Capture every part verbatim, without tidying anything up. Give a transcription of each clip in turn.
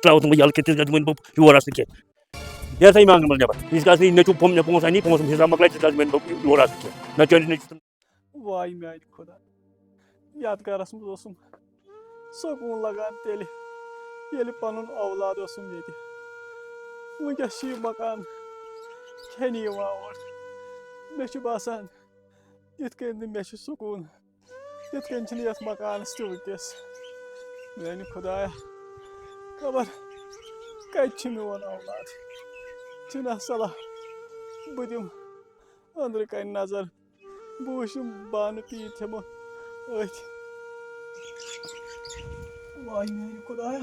ترٛاوَتھ نہٕ بہٕ یَلہٕ کینٛہہ، تِژھ گژھِ دِمہٕ بہٕ یور آسنہٕ کینٛہہ۔ نیرسا یہِ مانٛگَن منٛز نٮ۪بَر۔ یہِ چھِ گژھِ نہٕ، یہِ نیٚچوٗ پھوٚم، مےٚ پونٛسہٕ اَنہِ، پونٛسہٕ حِساب مۄکلایہِ، تِژھ گژھِ دِمہٕ بہٕ یور آسنہٕ کینٛہہ۔ نہ چٲنِس نیٚچوِس تہٕ واے میٛانہِ خۄدا، یَتھ گَرَس منٛز اوسُم سکوٗن لَگان تیٚلہِ، ییٚلہِ پَنُن اولاد اوسُم ییٚتہِ۔ وٕنکیٚس چھُ یہِ مکان کھٮ۪نہِ یِوان اورٕ۔ مےٚ چھُ باسان، یِتھ کٔنۍ نہٕ مےٚ چھُ سکوٗن، تِتھ کٔنۍ چھُنہٕ یَتھ مکانَس تہِ وٕنکیٚس۔ میٛانہِ خۄدایا، خبر کَتہِ چھُ میون اولاد؟ چھُنہ صلاح بہٕ دِمہٕ أنٛدرٕ کَنہِ نظر، بہٕ وٕچھِ یِم بانہٕ پیٖنتۍ ہٮ۪مہٕ أتھۍ۔ واے میٛانہِ خۄدایا،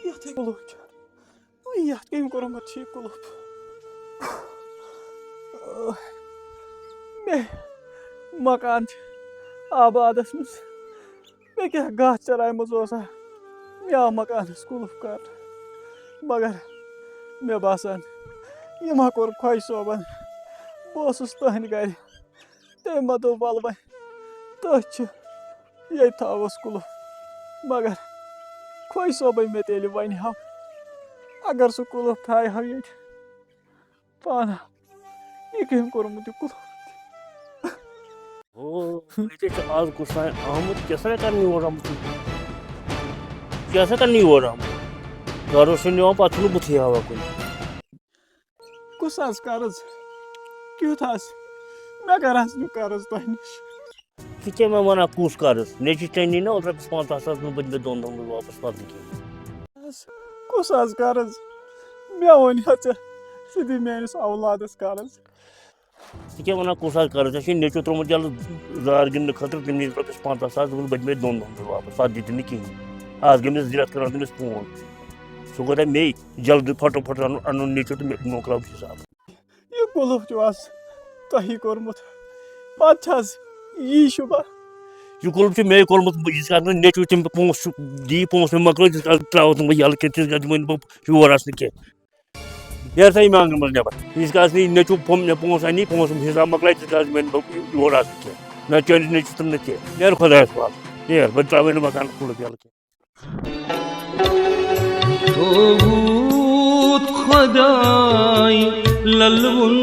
یَتھ ہے کُلُف چھُ۔ وۄنۍ یَتھ کٔمۍ کوٚرمُت چھُ یہِ کُلُف؟ مےٚ مکان چھِ آبادَس منٛز، مےٚ کیٛاہ گاسہٕ چرایہِ منٛز اوسا؟ مےٚ آو مکانَس کُلُف کَرنہٕ۔ مگر مےٚ باسان، یہِ ما کوٚر خۄجہِ صٲبَن۔ بہٕ اوسُس تٔہٕنٛدِ گَرِ، تٔمۍ ما دوٚپ، "وَلہٕ وۄنۍ تٔتھۍ چھِ، ییٚتہِ تھاووس کُلُف"؟ مگر خۄجہِ صٲبَے مےٚ تیٚلہِ وَنہِ ہا، اگر سُہ کُلُف تھایہِ ہا ییٚتہِ پانہٕ، یہِ کٔمۍ کوٚرمُت یہِ کُلُف؟ او، ییٚتہِ چھُ آز کُس تام آمُت، کیٛاہ سا کرنہِ یور آمُت؟ کیٛاہ سا کرنہِ یور آمُت؟ گرٕ اوس نہٕ نِوان، پتہٕ چھُنہٕ بُتھٕے ہاوان کُنہِ۔ کُس حظ قرض؟ کیُتھ حظ؟ مےٚ کر حظ نیوٗ قرض تۄہہِ نِش؟ ژٕ کیٛاہ مےٚ وَنان کُس قرض؟ نیٚچوِس تہِ نی نا اوترٕ رۄپیَس پنٛژاہ ساس، دوٚپُن بہٕ دِمہٕ دۄن دۄہَن منٛز واپَس، پَتہٕ نہٕ کِہیٖنۍ۔ کُس حظ قرض؟ مےٚ ووٚن ہا ژےٚ، ژٕ دِ میٛٲنِس اولادَس قرض۔ ژٕ کیٛاہ وَنان، کُس حظ قرض؟ ژےٚ چھُے نیٚچوٗ ترٛوومُت یَلہٕ زار گِنٛدنہٕ خٲطرٕ، تٔمۍ نی رۄپیَس پنٛژاہ ساس، دوٚپُن بہٕ دِمے دۄن دۄہَن منٛز واپَس، پَتہٕ دِتِنہٕ کِہیٖنۍ۔ آز گٔے مےٚ زِرَتھ کَران تٔمِس فون، سُہ گوٚو دَپہِ مے جلدی پھٹو پھٹ اَنُن، اَنُن نیٚچوٗ تہٕ مےٚ مۄکلاو حِساب۔ یہِ کُلُف چھُ آز تۄہی کوٚرمُت، پَتہٕ چھِ حظ یی شُبہ؟ یہِ کُلُف چھُ مے کوٚرمُت، بہٕ ییٖتِس کالَس نہٕ نیٚچوٗ تٔمۍ پونٛسہٕ چھُ، دِیہِ پونٛسہٕ مےٚ مۄکلٲوِتھ، تیٖتِس کالَس ترٛاوَتھ نہٕ بہٕ یَلہٕ کینٛہہ، تیٖتِس کالَس دِمَے نہٕ بہٕ یور اَژنہٕ کینٛہہ۔ نیرسا یہِ مانٛگَن منٛز نٮ۪بَر۔ ییٖتِس کالَس نہٕ یہِ نیٚچوٗ پھوٚم مےٚ پونٛسہٕ اَنہِ، پونٛسہٕ حِساب مۄکلایہِ، تیٖتِس کالَس دِمَے نہٕ بہٕ یور اَژنہٕ کینٛہہ۔ نہ چٲنِس نیٚچوِس تہٕ نہ ژےٚ۔ نیرٕ خۄدایَس حوالہٕ۔ نیر، بہٕ ترٛاوَے نہٕ مکانَس کُلُف یَلہٕ کینٛہہ۔ تھووُتھ خۄداے لَلوُن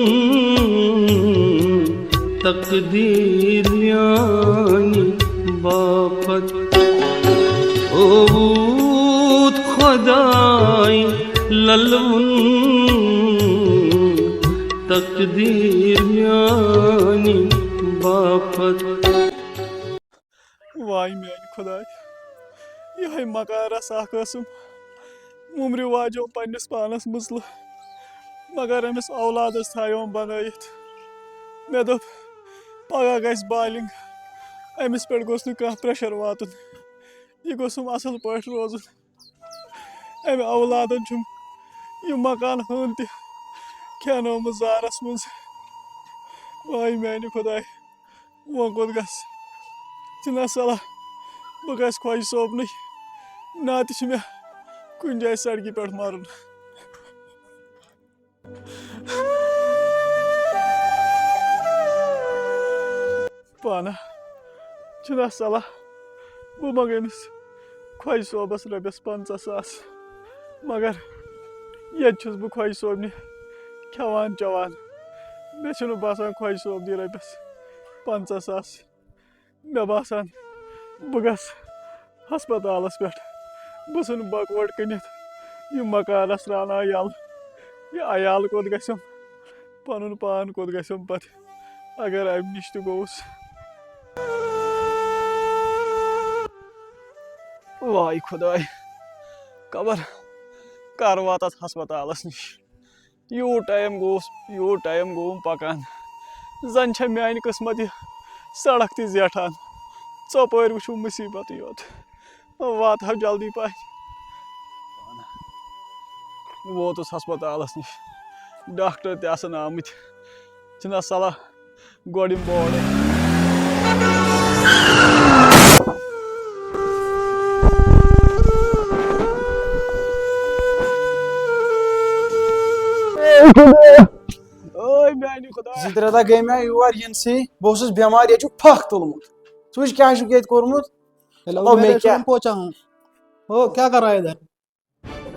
تقدیٖر میٛانہِ باپتھ۔ تھووُتھ خۄداے لَلوُن تقدیٖر میٛانہِ باپتھ۔ واے میٛانہِ خۄداے، یِہوٚے مکارس اکھ ٲسٕم وُمرِ واجو پنٛنِس پانس مُژلہٕ، مگر أمِس اولادس تھایوم بنٲیِتھ۔ مےٚ دوٚپ، پگاہ گژھِ بالِنٛگ، أمِس پٮ۪ٹھ گوٚژھ نہٕ کانٛہہ پرٛٮ۪شر واتُن، یہِ گوٚژھُم اصٕل پٲٹھۍ روزُن۔ أمۍ اولادن چھُم یہِ مکان ہٲن تہِ کھیٛانومُت زارس منٛز۔ واے میٛانہِ خۄداے، وۄنۍ کوٚت گژھٕ؟ چھِنہ صلاح بہٕ گژھٕ خۄجہِ صٲبنٕے، نتہٕ چھِ مےٚ کُنہِ جایہِ سڑکہِ پٮ۪ٹھ مرُن۔ پانہ چھِنہ صلاح بہٕ منٛگہٕ أمِس خۄجہِ صٲبس رۄپیس پنٛژاہ ساس، مگر ییٚتہِ چھُس بہٕ خۄجہِ صٲبنہِ کھٮ۪وان چٮ۪وان، مےٚ چھُنہٕ باسان خۄجہِ صٲب دی رۄپیس پنٛژاہ ساس۔ مےٚ باسان، بہٕ گژھٕ ہسپتالس پٮ۪ٹھ۔ بہٕ ژھٕنہٕ بکوٹ کٕنِتھ یہِ مکانس ترٛاوناو یَلہٕ۔ یہِ عیال کوٚت گژھٮ۪م؟ پنُن پان کوٚت گژھٮ۪م پتہٕ، اگر امہِ نِش تہِ گوٚوُس؟ واے خۄداے، خبر کر واتتھ ہسپتالس نِش۔ یوٗت ٹایم گوٚوُس، یوٗت ٹایم گوٚوُم پکان۔ زن چھےٚ میانہِ قٕسمت یہِ سڑک تہِ زیٹھان۔ ژۄپٲرۍ وٕچھِو مُصیبتٕے یوت۔ واتہٕ ہاو جلدی پہن۔ ووتُس ہسپتالس نِش۔ ڈاکٹر تہِ آسن آمٕتۍ۔ چھِنہ صلاح گۄڈٕ یِم بورڈ۔ اوے میانہِ خۄدایا۔ زٕ ترٛےٚ دۄہ گٔے مےٚ یور یِنسٕے، بہٕ اوسُس بٮ۪مار، ییٚتہِ چھُکھ پھکھ تُلمُت۔ ژٕ وٕچھ کیٛاہ چھُکھ ییٚتہِ کوٚرمُت۔ ہیلو، مطلب، مےٚ میرے کیٛاہ؟ چھُنہٕ پوچھا ہوں۔ ہو، کیا کر رہا ہے ادھر؟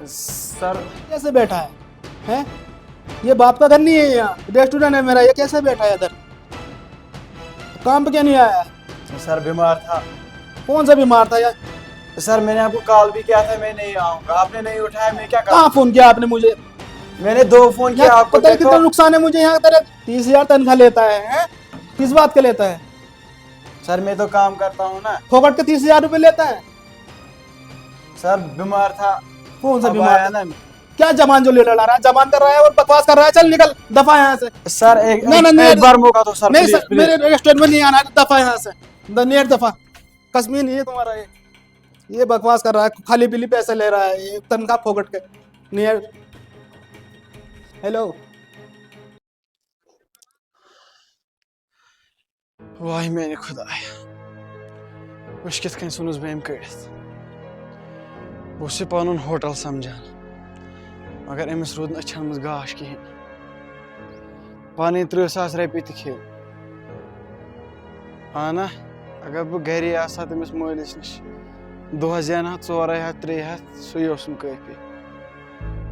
सर, कैसे बैठा है? हैं? ये बाप का घर नहीं है, यहाँ रेस्टोरेंट है मेरा, ये कैसे बैठा है इधर? काम पे क्या नहीं आया? सर, बीमार था। कौन सा बीमार था यार? सर, मैंने आपको कॉल भी किया था, मैं नहीं आऊंगा, आपने नहीं उठाया, मैं क्या करूं? कहाँ फोन किया आपने मुझे? मैंने दो फोन किया आपको, पता है कितना नुकसान है मुझे यहाँ? तेरा तीस हजार तनख्वाह लेता है, हैं? किस बात का लेता है? सर, मैं तो काम करता हूँ ना। फोकट के तीस हजार रुपए लेता है। सर, बीमार था। कौन सा बीमार था? ना। क्या जबान जो ले लड़ा रहा है, जबान कर रहा है और बकवास कर रहा है। चल निकल, दफा यहाँ से। सर, एक, ना, ना, एक, नहीं, एक बार मौका दो सर, नहीं please, सर, please। मेरे रेस्टोरेंट में नहीं आना है, दफा यहाँ से। द-, नेट दफा। कश्मीर नहीं है तुम्हारा ये। ये बकवास कर रहा है, खाली पीली पैसे ले रहा है, ये तनख्वाह फोकट के। नहीं है। हेलो। واے میانہِ خۄدایہ، وٕچھ کِتھ کٔنۍ ژھُنُس بہٕ أمۍ کٔڑِتھ۔ بہٕ اوسُس یہِ پنُن ہوٹل سمجھان، مگر أمِس روٗد نہٕ أچھن منٛز گاش کِہیٖنۍ۔ پنٕنۍ ترٕٛہ ساس رۄپیہِ تہِ کھیٚیہِ۔ اہنا، اگر بہٕ گرے آسہٕ ہا تٔمِس مٲلِس نِش، دۄہس زینہٕ ہا ژورے ہتھ، ترٛےٚ ہتھ، سُے اوسُم کٲفی۔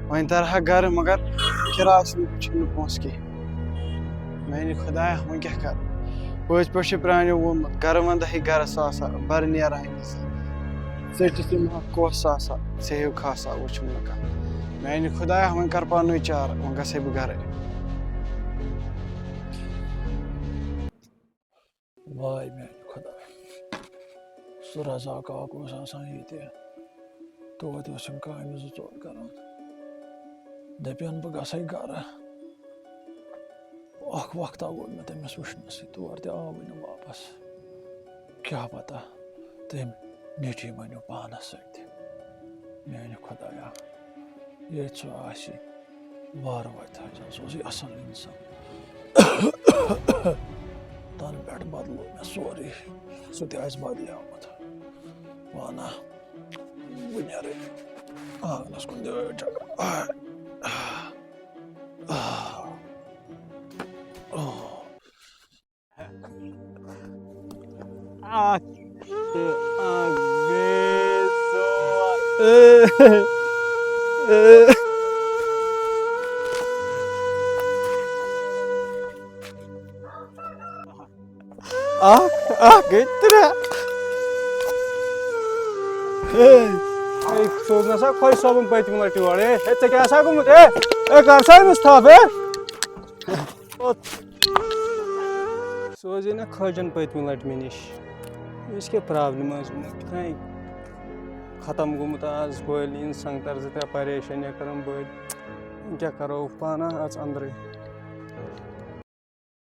وۄنۍ ترٕ ہا گرٕ، مگر کِراے چھُنہٕ، چھُنہٕ پونٛسہٕ کینٛہہ۔ میانہِ خۄدایہ، وۄنۍ کیٛاہ کرٕ؟ پٔزۍ پٲٹھۍ چھُ پرٛانیو ووٚنمُت، گرٕ وندہٕے گرس آسا، بر نیرہٕے نہٕ زانٛہہ۔ ژٔٹِتھ یِمہٕ ہا کۄس آسا، ژےٚ ہیوٗ کھاسا وٕچھُم نہٕ کانٛہہ۔ میانہِ خۄدایہ، وۄنۍ کر پننُے چارٕ، وۄنۍ گژھے بہٕ گرے۔ واے میانہِ خۄدایہ، سُہ رزاق کاک اوس آسان ییٚتہِ، توتہِ اوس یِم کامہِ زٕ ژور کران۔ دَپہِ ہن بہٕ گژھے گرٕ۔ اکھ وقتہ گوٚو مےٚ تٔمِس وٕچھنَسٕے، تور تہِ آوٕے نہٕ واپس۔ کیٛاہ پتہ تٔمۍ نیٚچی مہ نیوٗ پانس سۭتۍ۔ میانہِ خۄدایا، ییٚتہِ سُہ آسہِ، وارٕ واتہِ تھٲیزٮ۪ن، سُہ اوسُے اَصٕل اِنسان۔ تَنہٕ پٮ۪ٹھ بدلو مےٚ سورُے، سُہ تہِ آسہِ بدلیومُت۔ وَنا، بہٕ نیرٕ آنٛگنَس کُن دِوٕ چکر۔ اکھ تہٕ اکھ گٔے ژور۔ اکھ، اکھ گٔے ترٛےٚ۔ ہے، ہے، سوز نہ سا خۄش صٲبُن پٔتمہِ لٹہِ یور۔ ہے، ہے، ژےٚ کیٛاہ سا گوٚمُت؟ ہے، ہے، کر سا أمِس تھپھ، ہے؟ سوزے نہ خٲجن پٔتمہِ لٹہِ مےٚ نِش۔ أمِس کیٛاہ problem ٲس گٔمٕژ؟ کِتھ کٔنۍ ختم گوٚمُت آز گولہِ ہُنٛد سنگتر زٕ ترٛےٚ، پریشٲنی کٔرٕم بٔڑ۔ وۄنۍ کیٛاہ کرو پانہ اژ اندرٕے۔